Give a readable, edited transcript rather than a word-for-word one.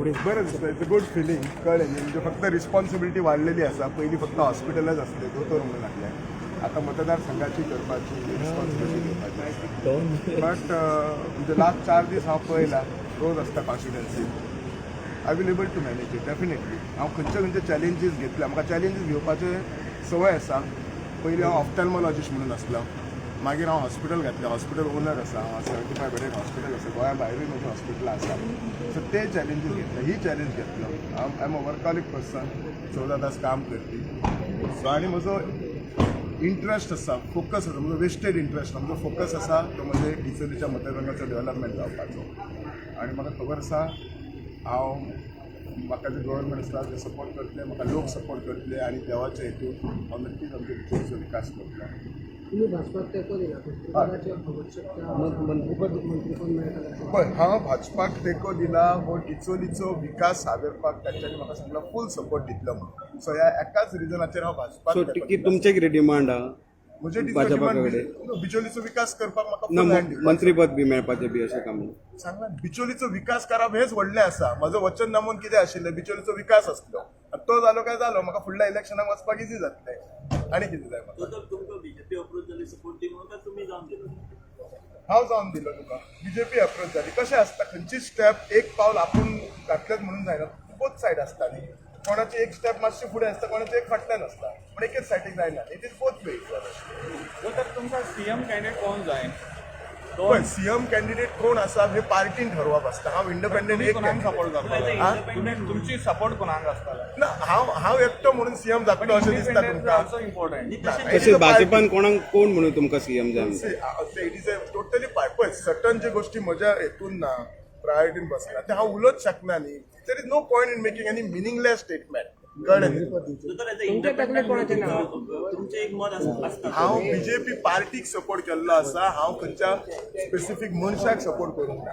बरें दिसता. It's a good feeling, कळ्ळें न्ही? म्हणजे फक्त रिस्पॉन्सिबिलिटी वाडलेली आसा. पयलीं फक्त हॉस्पिटलच आसलें, दोतोर म्हणून लागले. आतां मतदारसंघाची करपाची रिस्पॉन्सिबिलिटी घेवपाची आसा. बट म्हणजे लास्ट 4 दीस हांव पळयला, रोज आसता constituency. I will able to manage it definitely. हांव खंयचे खंयचे चॅलेंजीस घेतले, म्हाका चॅलेंजीस घेवपाचे संवय आसा. पयलीं हांव ऑफ्थॅल्मॉलॉजिस्ट म्हणून आसलो, मागीर हांव हॉस्पिटल घातलें, हॉस्पिटल ओनर आसा हांव. 75 बेडेड हॉस्पिटल आसा, गोंया भायरूय म्हजें हॉस्पिटलां आसा. सो ते चॅलेंजीस घेतले, ही चॅलेंज घेतलो. हांव, I am a workaholic person, 14 तास काम करपी. सो आनी म्हजो इंट्रस्ट आसा, फोकस आसा, म्हजो वेस्टेड इंट्रस्ट, म्हजो फोकस आसा तो म्हणजे डिचोलीच्या मतदारसंघाचो डेव्हलपमेंट जावपाचो. आनी म्हाका खबर आसा, हांव म्हाका जे गव्हर्मेंट आसा ते सपोर्ट करतले, म्हाका लोक सपोर्ट करतले आनी देवाच्या हेतून हांव नक्कीच आमच्या डिचोलीचो विकास करतलो. तुम्ही भाजपाक तेंको दिला, मंत्रिपदाचे आवश्यकता, मंत्रिपद मंत्रिपद मेळटा? पळय, हांव भाजपाक तेंको दिला हो डिचोलीचो विकास सादरपाक तांच्यांनी म्हाका सांगला फूल सपोर्ट दितलो म्हणून. सो ह्या एकाच रिजनाचेर हांव भाजपाक सो तेंको टिकी दिला. तुमचे कितें डिमांड आहा? म्हजे भाजपा कडेन? बिचोलीचो विकास करपाक म्हाका ना, full hand दिवपाक. मंत्रीपद बी मेळपाचें बी अशें काम? सांगला, बिचोलीचो विकास करप हेच व्हडलें आसा. म्हजो वचननामोन कितें आशिल्लें? बिचोलीचो विकास आसलो आनी तो जालो काय जालो, म्हाका फुडल्या इलेक्शनाक वचपाक इजी जातलें. आनी कितें जाय म्हाका? तर तुमकां बीजेपी अप्रोच जाली सपोर्ट दी म्हणून काय तुमी जावन दिलो? हांव जावन दिलो तुका? बीजेपी अप्रोच जाली. कशें आसता, खंयची स्टेप एक पावल आपूण घातलेच म्हणून जायना. बोथ सायड आसता न्ही. कोणाची एक स्टेप मातशी फुडें आसता, कोणाची एक फाटल्यान आसता, पूण एकेच सायडीक जायना. It is both ways. तर तुमकां सीएम कॅन्डिडेट कोण जाय? पळय, सीएम कॅन्डिडेट कोण आसा हे पार्टीन ठरवप आसता. हांव इंडिपेंडंट तुम्ही एक कोणाक candidate. Support करता? हा? तुम्ही, तुमची सपोर्ट कोणाक आसता? ना, हांव हांव एकटो म्हणून सीएम जातलो अशें दिसता तुमकां? Also important. ना, तशें भाजपान कोणाक कोण म्हणून तुमकां सीएम जाय म्हणटा? It is a totally पळय, सर्टन जे गोष्टी म्हज्या हेतून ना, प्रायोरिटीन बसना, ते हांव उलोवच शकना न्ही. There is no point in making any meaningless statement, कळ्ळें न्ही? तर एज तुमच्या तकलेत कोणाचें नाव? तुमचें एक मत आसता. हांव बीजेपी पार्टीक सपोर्ट केल्लो आसा. हांव खंयच्या स्पेसिफीक मनशाक सपोर्ट करूंक ना.